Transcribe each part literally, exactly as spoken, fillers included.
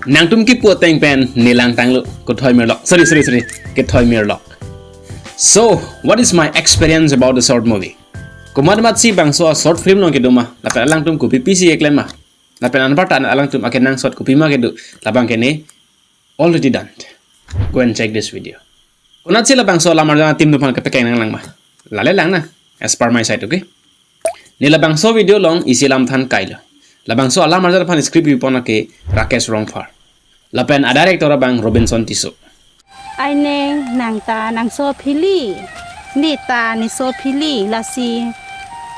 Nangtum kipu ateng pen ne langtanglo, kethoi mirlok. Sorry, sorry, sorry. Kethoi mirlok. So, what is my experience about the short movie? Komat mat si bangso a short film along kedo ma, lapen alangtum kopi pisi keklem ma, lapen anparta alangtum akenangsot kopima kedo, labang ke ne already done. Go and check this video. Konat si labangso alam arjan a-team atum aphan kepekeng nanglang ma? Lale lang na, as per my side, okay? Ne labangso video along isi alam than kailo. Labangso alam arjan aphan script kepipon ke Rakesh Rongphar. Lapen a-director abang Robinson Tisso. Aineng, nang ta nangso phili. Ne ta neso phili, lasi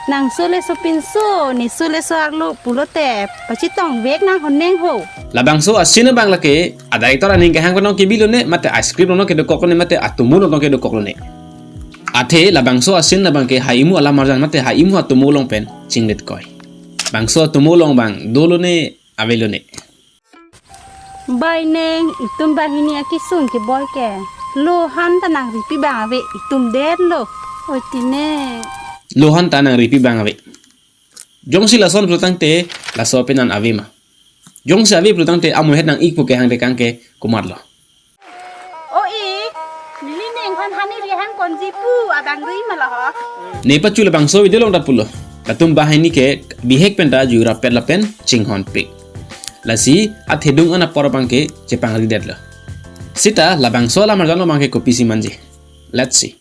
nangso le sopinso, neso le so-arlo pulote pachetongvek nang honeng ho. Labangso a-scene abang lake a-director aning kehang pen along kebilo ne, mate a-script along kedokoklo ne, mate atomo along kedokoklo ne. Athe labangso a-scene abang ke haimu alam arjan mate haimu atomo along pen chinglet koi. Bangso atomo along abang dolo ne, avelo ne. Bai neng, itum banghini akesung keboi ke. Lohan ta nangripi abang ave, itum detlo. Oi tine. Lohan ta nangripi abang ave. Jongsi lason pulotangte, laso penan ave ma? Jongsi ave pulotangte, amohet nang-ikpo kehang dekang ke komatlo? O ik, neli nengphan hani rihang konji pu abang ri ma laho. Ne pachu labangso video along ta pulo. Latum banghini ke bihek pen ta juirap pet lapen chinghonpik. Lasi athedung an apor abang ke chepangridetlo. Sita labangso alam arjan along abang ke kopisi manji? Let's see.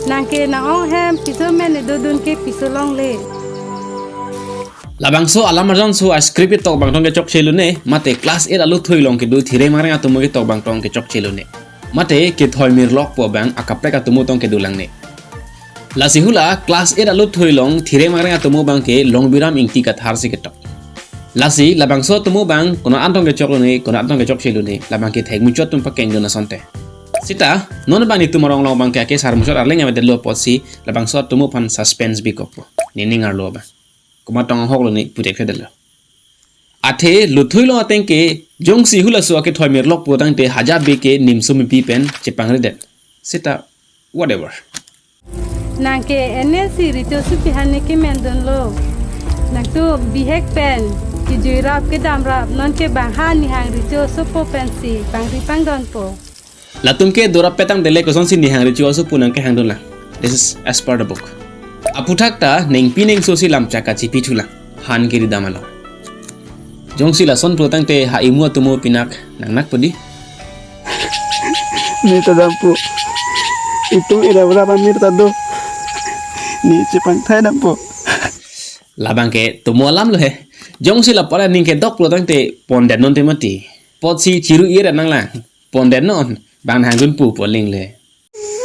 Nang ke nang-ong hem piso mene dodun ke piso longle. Labangso alam arjan so a-script ketok abang tong kechokchelo ne, mate class eight alo thoi along kedo thireng mareng atomo ketok abang tong kechokchelo ne. Mate kethoi mirlokpo abang akaprek atomo tong kedolang ne. Lasi hula class eight alo thoi along thireng mareng atomo abang ke Longbiram Ingti Kathar si ketok. Lasi labangso atomo abang konat an tong kechoklo ne, konat an tong kechokchelo ne, labang ke thekmuchot atum pakengdun asonte. Sita, non abang netum arong along abang ke ake sarmuchot arleng avedetlo apotsi, labangso atomo aphan suspense bikokpo. Nening arlo abang. Komat tong ahoklo ne puthekthe detlo. Athe, lo thoi along ateng ke, jongsi hulaso akethoi mirlok pulotangte haja be ke nimso mepi pen chepangridet. Sita, whatever. Nang ke N S C recho supi hani kemendunlo. Nangtum bihek pen, kejuirap kedamrap, non ke bangha nihang recho sopo pensi, pangri pangdonpo. Latum ke dorap petang dele kosonsi nihang recho asopo nang kehangdunlang. This is as per the book. Aphuthak ta nengpi nengso si lamchak kachipithulang. Han kiri damalo. Jongsi lason pulotangte ha imu atomo pinak nangnakpo di. Ne ta dampo. Itum ira bra pamir ta do. Ne chepangthai dampo. Labang ke tomo alam lo he. Jongsi lapara ning kedok pulotangte pondet nonte mati. Apotsi chiru ira nanglang. Pondet non, bang hangdunpo pu aling le.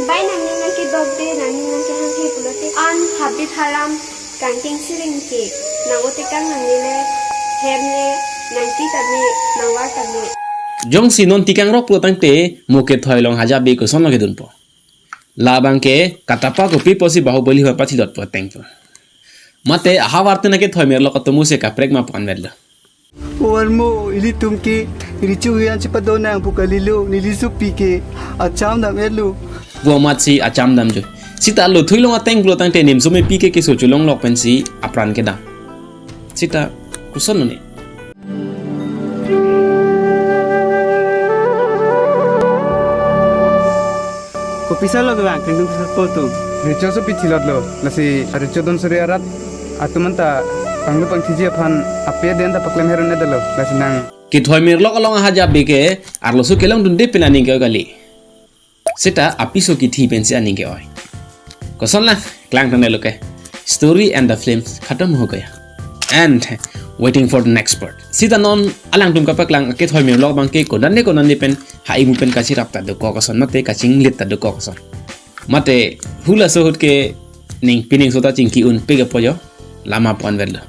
Bai nangning nangkedokde, nangning nangkehanghe pulote an habit haram, kangting siring ke, nang-o tekang nangne le, hem le, nangpi tame, nangvar tame. Jongsi non tekang rok pulotangte, mo kethoi along haja be kosonlo kedunpo. Labang ke, katapa kopi apotsi Bahubali aphan pathilotpo atengpo. Mate ahavar tena kethoi mirlok atomo si kaprek ma pu-an avedetlo. O armo, ilitum ke recho huyan chepadonang pu kalilo, neli sopi ke acham dam-etlo. Pu amatsi acham damjoi. Sita lo thoi along ateng pulotangte nimso mepi ke keso cholonglok pensi apran kedam. Sita kosonlo ne. Kopisalo bang, kangtung pisa po tu. Recho sopi thilotlo, lasi recho don suri arat atum anta panglu pangthiji aphan ape den ta paklem heron edalo, lasi nang. Kethoi mirlok along ahaja be ke, arloso kelongdunde pen aning ke-oi kali. Sita apiso kithi pensi aning ke-oi. Kosonlang, klangtang delo ke. Story and the films khatam ho gaya. And waiting for the next part. Sita non alangtum kapaklang kethoi mirlok abang ke konatne konatne pen ha imu pen kachirap ta dokok ason mate kachinglit ta dokok ason. Mate hulaso ahut ke nengpi nengso ta chingki unpik apo jo lama pu-an avedetlo.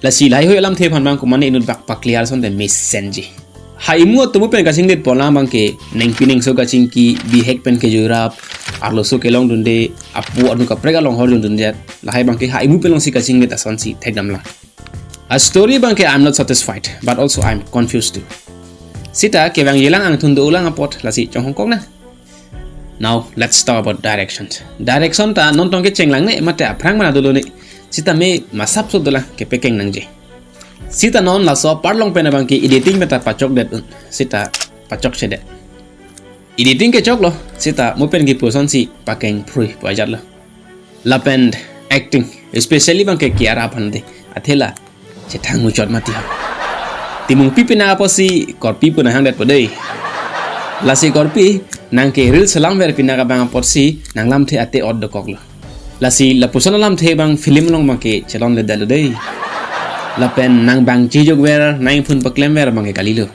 Lasi lahai hui alamthe aphan bang komane inut bak pa-clear asonte mesenji. Ha imu atomo pen kachinglitpo lang abang ke nengpi nengso kachingki bihek pen kejuirap arloso kelongdunde apo anu kaprek along horjundunde lahai abang ke ha imu pen alongsi kachinglit asonsi thekdamlang. A story abang ke I'm not satisfied, but also I'm confused too. Sita kevangjilang angthun dolang apot lasi chonghongkok na. Now, let's talk about direction. Direction ta non tong kechenglang ne, mate aphrang mana dolo ne. Sita me masap so dolang kepekeng nangji. Sita non laso apart along pen abang ke editing meta pachokdet un. Sita pachokchedet. Editing kechoklo, sita mo pen kipu asonsi pakeng phrui pu ajatlo. Lapen acting, especially abang ke Kiara aphan de. Athela chethang muchot mati ho. Timungpi pinak apotsi korpi pu nanghangdetpo dei. Lasi korpi, nang ke reel selamver pinak abang apotsi nang lamthe ate ot dokoklo. Lasi lapuson alamthe abang film along abang ke chelonledetlo dei. Lapen nang abang chijokver, nang phone paklemver abang ke kalilo.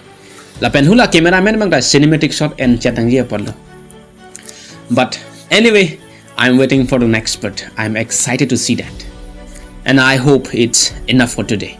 Lapen hula cameraman abang ta cinematic shot en chetangji apotlo. But anyway, I'm waiting for the next part. I'm excited to see that. And I hope it's enough for today.